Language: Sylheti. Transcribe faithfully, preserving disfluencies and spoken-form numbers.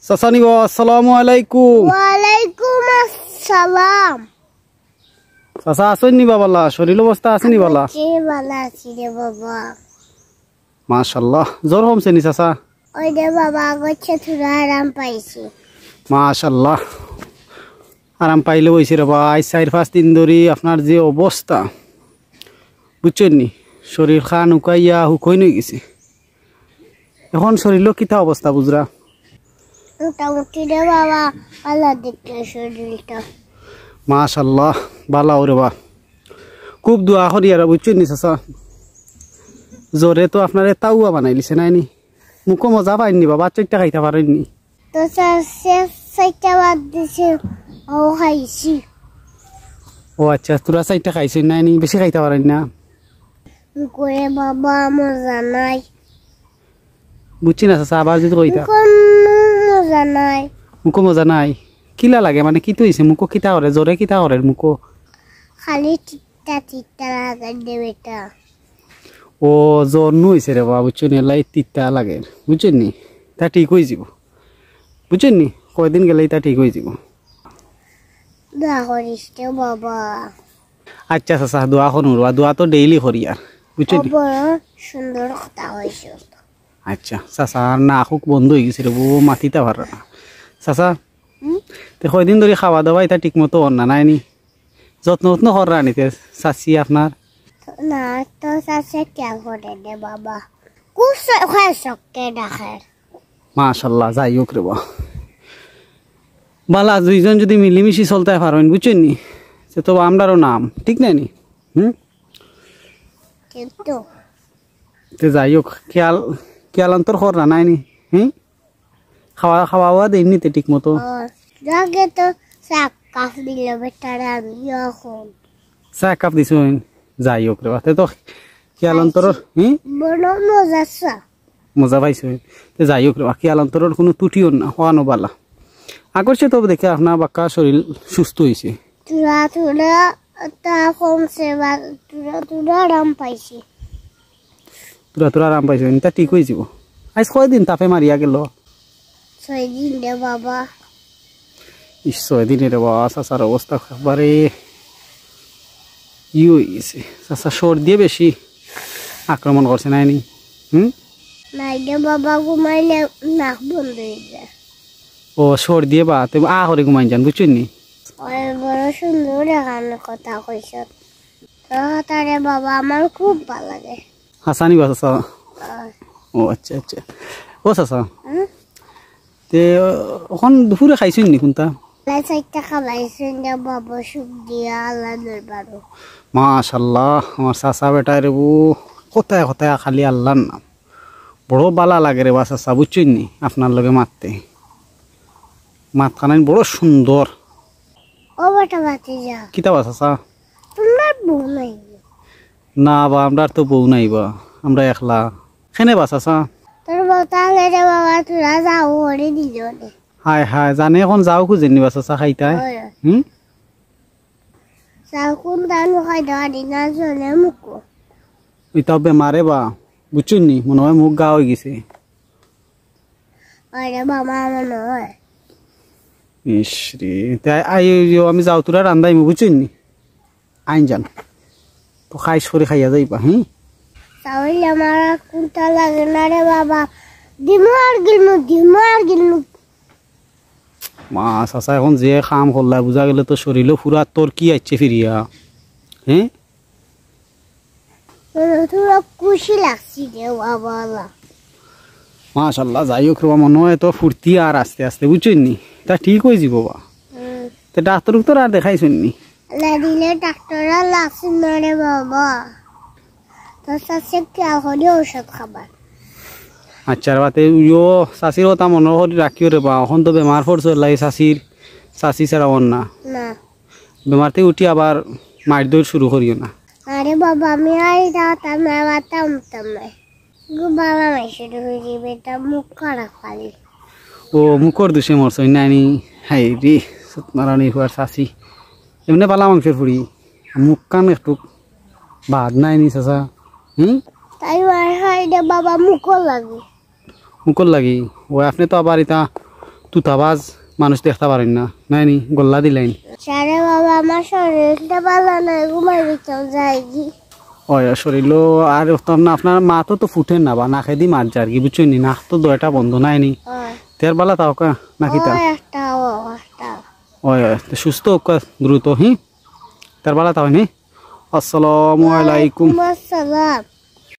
চাচানি বা, আসসালামু আলাইকুম। ওয়ালাইকুম আসসালাম। চাচা, আছইন নি বা বালা? শরীর অবস্থা আছে নি বালা? জি, বালা আছি রে বাবা। মাশাআল্লাহ। জ্বর কমছে নি চাচা? ওই রে বাবা, আগর চেয়ে থুড়া আরাম পাইছি। মাশাআল্লাহ। আরাম পাইলে অইছে রে বা। আইজ চাইর পাঁচ দিন ধরি আপনার যে অবস্থা, বুঝছইন নি? শরীর খান উকাইয়া হুকইন অইগেছে। এখন শরীরর কিতা অবস্থা বুঝরা? মোটামুটি রে বাবা, ভালা দেখতে শরীরটা। মাশাআল্লাহ, ভালা অউরে বা। খুব দোয়া করিয়ার, বুঝছইন নি চাচা? জ্বরে তো আপনারে তাওয়া বানাইলিছে, নায় নি? মুখো মজা পাইন নি বাবা, চাইট্টা খাইতা পারইন নি? তো চাচা, চাইট্টা বাদ দিছে, অউ খাইছি। ও আচ্ছা, থুড়া চাইট্টা খাইছইন, নায় নি? বেশি খাইতা পারইন না? মুখো রে বাবা, মজা নাই। বুঝছি না চাচা, আবার যদি কইতা। মুখো মজা নাই। মুখো মজা নাই? কিলা লাগে, মানে কিতা অইছে? মুখো কিতা করে? জ্বরে কিতা করে মুখো? খালি তিতা তিতা লাগে রে বেটা। ও, জ্বর নু অইছে রে বাবা, বুঝছইন নি? এরলাগি তিতা লাগে, বুঝছইন নি? তা ঠিক অইযিবো, বুঝছইন নি? কয়দিন গেলেই তা ঠিক অইযিবো। দোয়া করিস রে বাবা। আচ্ছা চাচা, দোয়া করমু রে বা, দোয়া তো daily করিয়ার, বুঝছইন নি? বড় সুন্দর কথা কইছস। আচ্ছা চাচা, আর না, খুব বন্ধ অইগেছে রে বা, মাতিতা পাররা না। চাচা, হুম? তে কয়দিন ধরি খাওয়া দাওয়া ইতা ঠিক মতো অর না, নায় নি? যত্ন যত্ন কররা নি তে চাচি আপনার? না, তো চাচা কিতা করে রে বাবা? খুব স-, হয় শখে ডাকের। মাশাআল্লাহ, যাই হোক রে বা। বালা, দুইজন যদি মিলিমিশি চলতায় পারইন, বুঝছইন নি? তে তো আমরারও নাম, ঠিক নায় নি? হুম? কিন্তু তে যাই হোক, খেয়াল, খেয়াল অন্তর কররা, নায় নি? হুম? খাওয়া, খাওয়া দাওয়া দেইন নি তে ঠিক মতো? ও, আগে তো চা কাপ দিল বেটারে, আমি এখন। চা কাপ দিছইন? যাই হোক রে বা, তে তো খেয়াল অন্তর, হুম? বড় মজা চা। মজা পাইছইন? তে যাই হোক রে বা, খেয়াল অন্তরর কুনু ত্রুটি অর না, অখানও বালা। আগর চেয়ে তো দেখি আপনার বাক্কা শরীর সুস্থ অইছে। থুড়া থুড়া তা কমছে বা, থুড়া থুড়া আরাম পাইছি। থুড়া থুড়া আরাম পাইছইন, ইতা ঠিক অইযিবো। আইজ কয়দিন তাপে মারিয়া গেল? ছয় দিন রে বাবা। ইস, ছয় দিন রে বাবা, চাচার অবস্থা একবারে ই অইগেছে। চাচা সর্দিয়ে বেশি আক্রমণ করছে, নায় নি? হুম? নায় রে বাবা, ঘুমাইলে নাক বন্ধ অইযায়। ও, সর্দিয়ে বা, তে আ করি ঘুমাইন যান, বুঝছইন নি? ওই বড় সুন্দর এখানে কথা কইছ। তোর কথা রে বাবা, আমার খুব ভালা লাগে। হাছানি বা চাচা? অয়। ও আচ্ছা, আচ্ছা। ও চাচা, হুম? তে, অখন দুপুরে খাইছইন নি কুনতা? লাই চাইট্টা খাবাইছইন রে বাবা, শুকরিয়া আল্লার দরবারো। মাশাআল্লাহ, আমার চাচা বেটায় রে বা, কথায় কথায় খালি আল্লার নাম। বড় বালা লাগে রে বা চাচা, বুঝছইন নি? আপনার লগে মাততে। মাতখানাইন বড় সুন্দর। ও বেটা ভাতিজা। কিতা বা চাচা? তুমার বউ নাই? না বা, আমরার তো বউ নাই বা, আমরা একলা। কেনে বা চাচা? তোর বউ থাকলে রে বাবা, থুড়া যাও করি দিল নে। হায় হায়, জানে অখন যাও খুজের নি বা চাচা খাইতায়? অয়। হুম? যাও কুন ধান খাই দেওয়া দিন না, চলে মুখো। ইতাও বেমারে বা, বুঝছইন নি? মনো অয় মুখ গা অইগেছে। আরে বাবা, মনো অয়। ইস রে, তে আই, আই, আই, আমি যাও থুড়া রান্দাইমু, বুঝছইন নি? আইন যান। তো খাইছ করি খাইয়া যাইবা, হুম? তাহলে আমার আর কুনতা লাগে না রে বাবা। দিমু আর গিলমু, দিমু আর গিলমু। মা, চাচা অখন যে কাম করলা, বুঝা গেলে তো শরীরও পুরা তরকি আইছে ফিরিয়া। হ্যাঁ? মনো থুড়া খুশি লাগছে রে বাবা। মাশাআল্লাহ, যাই হোক রে বাবা, মনো অয় তো ফুর্তি আর আস্তে আস্তে, বুঝছইন নি? তা ঠিক অইযিবো বা। হুম। তে ডাক্তর তো আর দেখাইছইন নি? না দিলে ডাক্তর আর লাগছে না রে বাবা। তো চাচা কিতা করি ঔষধ খাবার? আচ্ছা রে বা, তে ইয়ো চাচির কথা মনো করি রাখিও রে বা, অখন তো বেমার পড়ছে, লাই চাচির, চাচি ছাড়া অর না। না। বেমার থাকি উঠি আবার মাইর দৌড় শুরু করিও না। আরে বাবা, আমি আর ইতা করতাম না, আবার তামতাম না। গো বাবা, মাইর শুরু অই যাইবো, ইতা মুখ খারাপ খালি। ও, মুখর দোষে মরছইন নানি? হায় রে, সতমারানি হুয়ার চাচি। এমনে বালা মানষর ফুড়ি, মুখখান একটু বাদ নায় নি চাচা? হুম? তাই মার খাই দে বাবা, মুখর লাগি। মুখর লাগি? ও, আপনে তো আবার ইতা তুতাবাজ মানুষ দেখতা পারইন না, নায়নি? গল্লা দিলাইন। আরে বাবা, আমার শরীরটা ভালা নায়, ঘুমাই দিতাম যাইগি। ওই শরীরও আর উঠতাম না, আপনার মাত তো ফুটের না বা, নাকেদি মাত যারগি, বুঝছইন নি? নাক তো দুইটা বন্ধ, নায়নি? ওই। তে ভালা থাকউক্কা, নাকিতা? ওই একটা, ও একটা। ওই, ওই, তে সুস্থ অউক্কা দ্রুত, হি? তে ভালা থাকইন, হি? আসসালামু আলাইকুম। ওয়ালাইকুম আসসালাম।